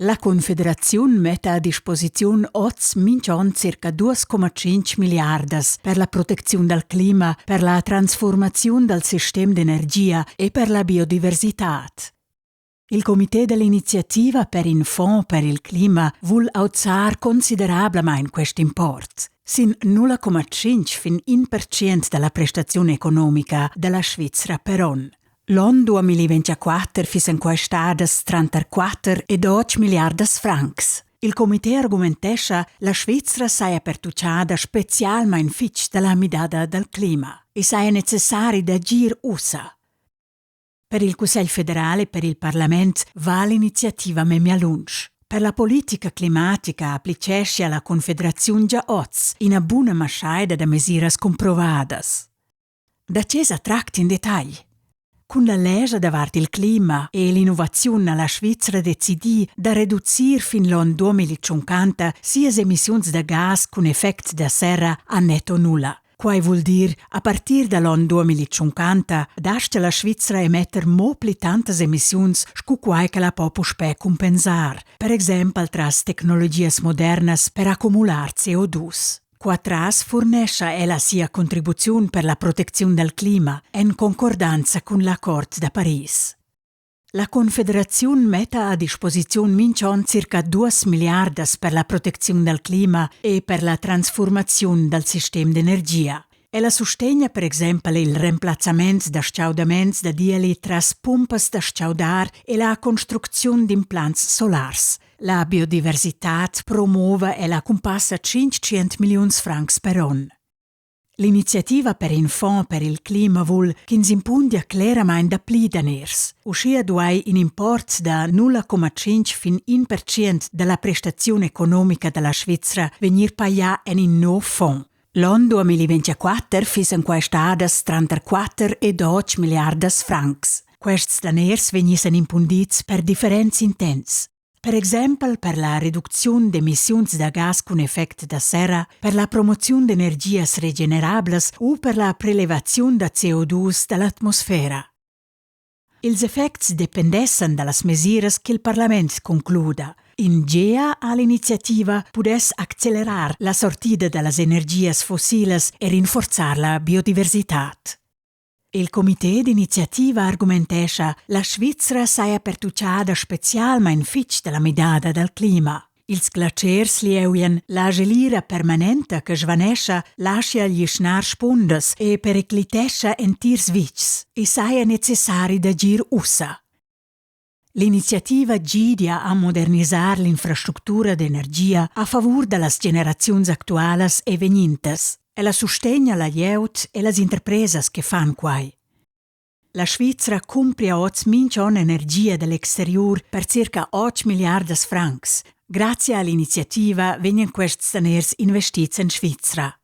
La Confederaziun metta a disposiziun oz mintg'onn circa 2,5 milliardas per la protecziun dal clima, per la transfurmaziun dal sistem d'energia e per la biodiversitad. Il comité dell'iniziativa per in fonds per il clima vul auzar considerablamain quest import sin 0,5 fin 1% da la prestaziun economica da la Svizra per onn. L'onn 2024 fissan quai stadas tranter 4 ed 8 milliardas francs. Il comité argumentescha, la Svizra saja pertuchada spezialmain fitg da la midada dal clima e saja necessari d'agir ussa. Per il Cussegl federal e per il parlament va l'iniziativa memia lunsch. Per la politica climatica applicheschia la Confederaziun gia oz ina buna maschaida da mesiras cumprovadas. Da tge sa tracti in detagl? Cun la lescha davart il clima e l'innovaziun ha la Svizra decidì da reducir fin l'onn 2050 sias emissiuns da gas cun effect da serra a netto nulla. Quai vul dir, a partir da l'onn 2050 dastga la Svizra emetter mo pli tantas emissiuns sco quai ch'ella po puspè cumpensar, per exempel tras tecnologias modernas per accumular CO2. Qua tras furnescha ella sia contribuziun per la protecziun dal clima en concordanza cun l'accord da Paris. La Confederaziun metta a disposiziun mintg'onn circa duas milliardas per la protecziun dal clima e per la transfurmaziun dal sistem d'energia. Ella sustegna per exempel il remplazzament da stgaudaments da ieli tras pumpas da stgaudar e la construcziun d'implants solars. La biodiversitad promova ella cun passa 500 milliuns francs per onn. L'iniziativa per in fonds per il clima vul ch'ins impundia cleramain dapli daners. Uschia duai in import da 0,5 fin 1% da la prestaziun economica da la Svizra vegnir pajà en in nov fond. L'onn 2024 fissan quai stadas tranter 4 ed 8 milliardas francs. Quests daners vegnissan impundids per differents intents. Per exempel per la reducziun d'emissiuns da gas cun effect da serra, per la promoziun d'energias regenerablas u per la prelevaziun da CO2 da l'atmosfera. Ils effects dependessan da las mesiras ch'il parlament concluda. In gea a l'iniziativa pudess accelerar la sortida da las energias fossilas e rinforzar la biodiversitad. Il comité d'iniziativa argumentescha, la Svizra saja pertuchada spezialmain fitg da la midada dal clima. Ils glatschers lieuian la gelira permanenta che svanescha laschia glischnar spundas e periclitescha entirs vitgs. I saja necessari d'agir ussa. L'iniziativa gidia a modernisar l'infrastructura d'energia a favur da las generaziuns actualas e vegnintas. Ella sustegna la glieud e las interpresas che fan quai. La Svizra cumpria oz mintg'onn energia da l'exteriur per circa 8 milliardas francs. Grazia all'iniziativa vegnan quests daners investids en Svizra.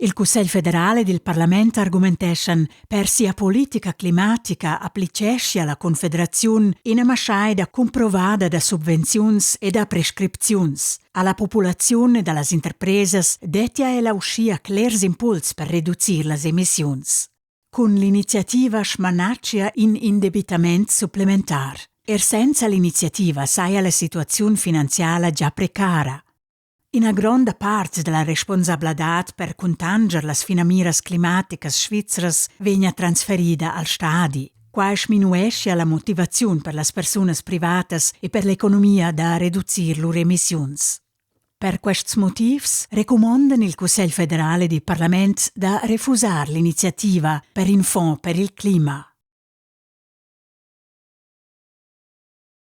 Il Cussegl federal ed il parlament argumenteschan, per sia politica climatica applicheschia la Confederaziun ina maschaida cumprovada da subvenziuns e da prescripziuns. A la populaziun ed a las interpresas dettia ella uschia clers impuls per reducir las emissiuns. Cun l'iniziativa smanatschia in indebitament supplementar. Er senza l'iniziativa saja la situaziun finanziala gia precara. Ina gronda part dalla responsabladad per cuntanscher las finamiras climaticas svizras vegna transferida al stadi. Quai sminueschia la motivaziun per las persunas privatas e per l'economia da reducir lur emissiuns. Per quests motivs recumondan il Cussegl federal ed il parlament da refusar l'iniziativa per in fonds per il clima.